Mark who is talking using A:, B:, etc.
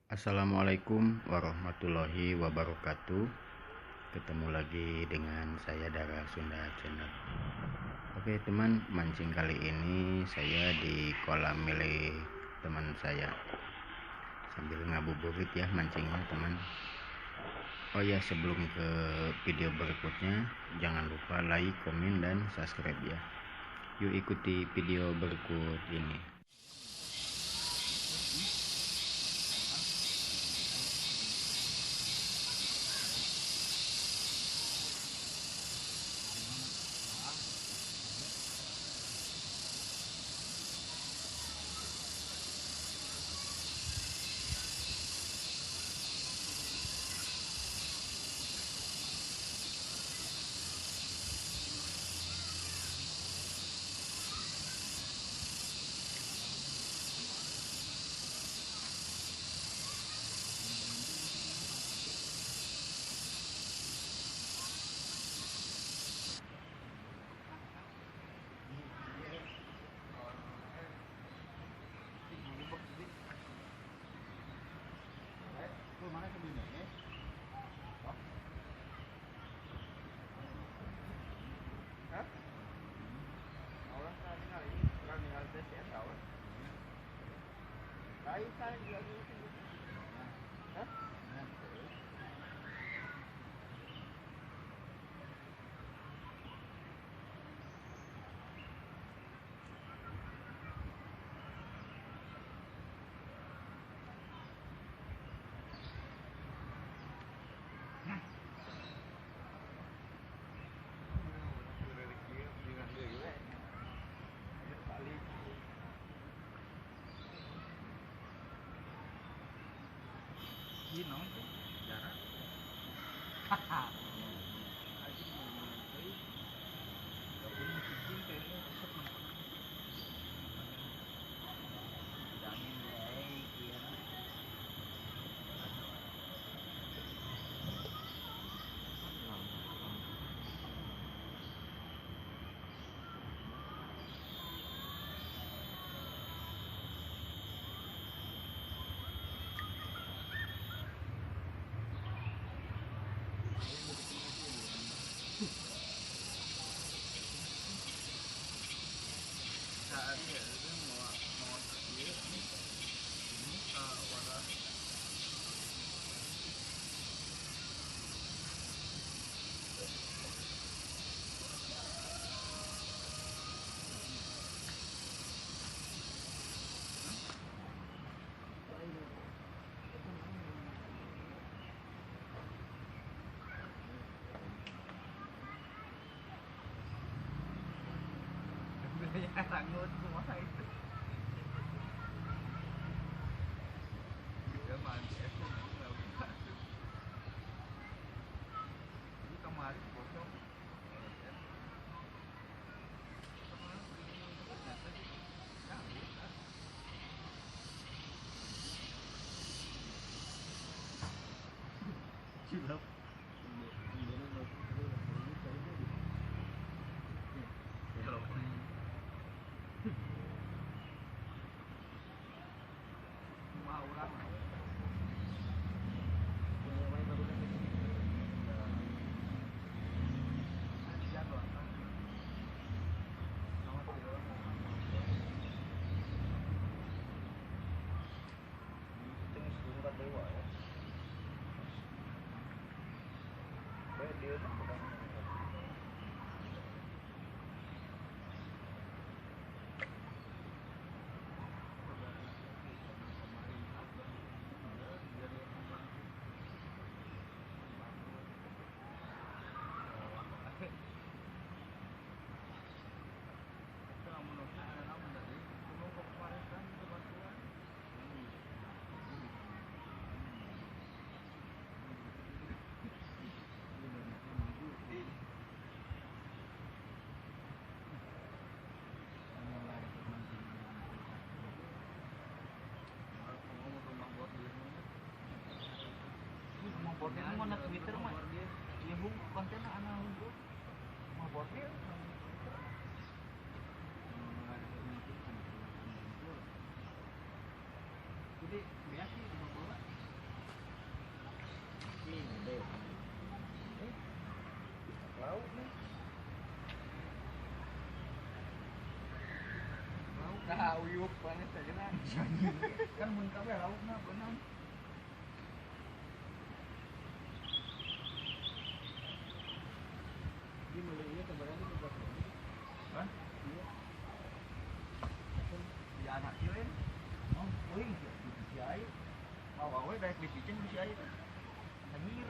A: Assalamualaikum warahmatullahi wabarakatuh. Ketemu lagi dengan saya Dara Sunda Channel. Oke teman, mancing kali ini saya di kolam milik teman saya. Sambil ngabuburit ya mancingnya teman. Oh ya, sebelum ke video berikutnya jangan lupa like, komen, dan subscribe ya. Yuk ikuti video berikut ini.
B: Rangut semua itu. Dia mandi es nggak bisa. Ini kemarin bocor. Cilap.
C: Bordir mau na Twitter mah. Ya hung konten ana hung. Mau bordir. Jadi biasa di bola.
B: Uyuk banget aja.
C: Kan mun kabeh laukna beunang.
D: Di meuli ieu sabaraha di buat.
C: Hah?
D: Iya.
C: Ya anak kieu. Oh, euy, si ai. Mau wae daek dipicen ku si ai teh. Anjir.